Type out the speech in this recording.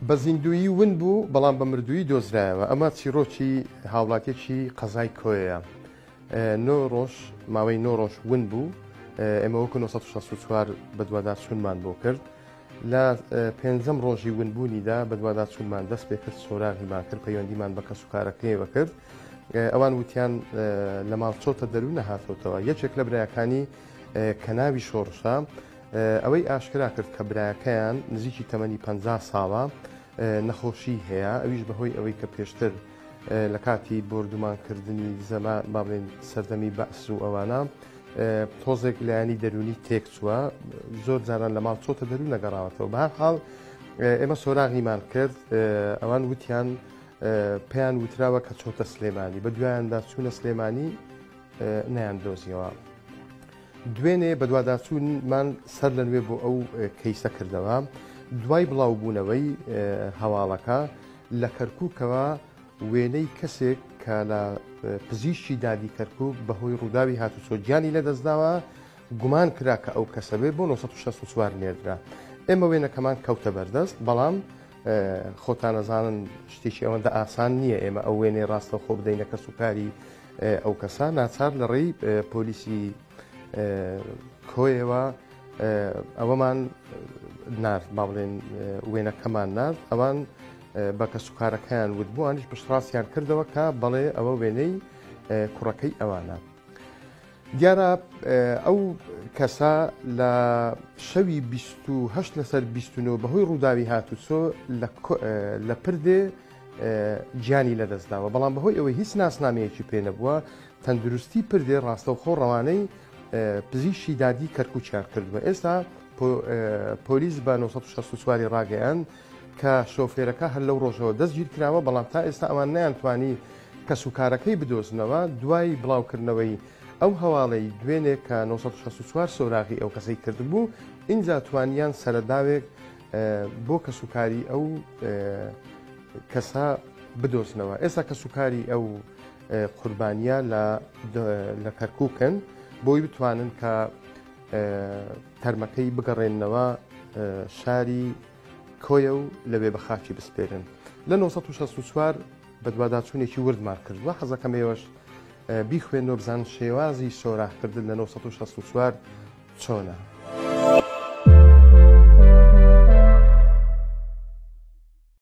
بە زیندوویی ون بوو، بەڵام بە مردوویی دۆزرایەوە، ئەمە چیڕۆکی هاوڵاتیەکی قەزای کۆیەیە، نۆ ڕۆژ ماوەی نۆ ڕۆژ ون بوو، ئێمە وەکو 964 بەدواداچوونمان بۆ کرد، لە پێنجەم ڕۆژی ونبوونیدا بەدواداچوونمان دەست پێ کرد، سۆراغیمان کرد، پەیوەندیمان بە کەسوکارەکەیەوە کرد، ئەوان وتیان لە ماڵ چۆتە دەر و نەهاتۆتەوە. یەکێک لە برایەکانی کە ناوی شۆڕشە، ئەوەی ئاشکرا کرد کە برایەکەیان نزیکی تەمەنی 50 ساڵە نەخۆشی هەیە، ئەویش بەهۆی ئەوەی کە پێشتر لە کاتی بۆردومانکردنی زەما با بڵێین سەردەمی بەعس و ئەوانە تۆزێک لایەنی دەروونی تێکچووە، زۆر جاران لە ماڵ چۆتە دەروو نەگەڕاوەتەوە. بە هەر حاڵ ئێمە سۆراغیمان کرد، ئەوان وتیان پێیان وتراوە کە چۆتە سلێمانی، بە دوایاندا چوونە سلێمانی نەیان دۆزیەوە. دوێنێ بەدواداچوونمان سەر لە نوێ بۆ ئەو کەیسە کردەوە، دوای بڵاوبوونەوەی هەواڵەکە لە کەرکووکەوە وێنەی کەسێک کە لە پزیشکی دادی کەرکووک بەهۆی ڕووداوی هاتوچۆ گیانی لەدەستداوە، گومان کرا کە ئەو کەسە بێ، بۆ 964 نێردرا. ئێمە وێنەکەمان کەوتە بەردەست، بەڵام خۆتان ئەزانن شتێکی ئەوەندە ئاسان نییە ئێمە ئەو وێنەی ڕاستەوخۆ بدەینە کەسوکاری ئەو کەسە، ناچار لە ڕێی پۆلیسی کۆیەوە ئەوەمان نارد، با بڵێن وێنەکەمان نارد، ئەوان بە کەسوکارەکەیان وت، بۆ ئەوانیش پشتڕاستیان کردەوە کە بەڵێ ئەوە وێنەی کوڕەکەی ئەوانە. دیارە ئەو کەسە لە شەوی 28 لەسەر 29 بەهۆی ڕووداوی هاتوچۆ لە پردێ گیانی لەدەستداوە، بەڵام بەهۆی ئەوەی هیچ ناسنامەیەکی پێ نەبووە، تەندروستی پردێ ڕاستەوخۆ ڕەوانەی پزیشکی دادی کەرکووکیان کردووە. ئێستا پۆلیس بە 964 ڕاگەیاند کە شۆفێرەکە هەر لەو ڕۆژەوە دەستگیر کراوە، بەڵام تا ئێستا ئەوان نەیانتوانی کەسوکارەکەی بدۆزنەوە. دوای بڵاوکردنەوەی ئەو هەواڵەی دوێنێ کە 964 سۆراغی ئەو کەسەی کردبوو، ئینجا توانیان سەرەداوێک بۆ کەسوکاری ئەو کەسە بدۆزنەوە. ئێستا کەسوکاری ئەو قوربانیە لە کەرکوکن بۆی بتوانن کە تەرمەکەی بگەڕێننەوە شاری کۆیە و لەوێ بە خاکی بسپێرن. لە 964 بەدواداچوونێکی وردمان کردووە، حەزەکەم ئێوەش بیخوێنەوە بزانن شێوازی سۆراخکردن لە 964 چۆنە.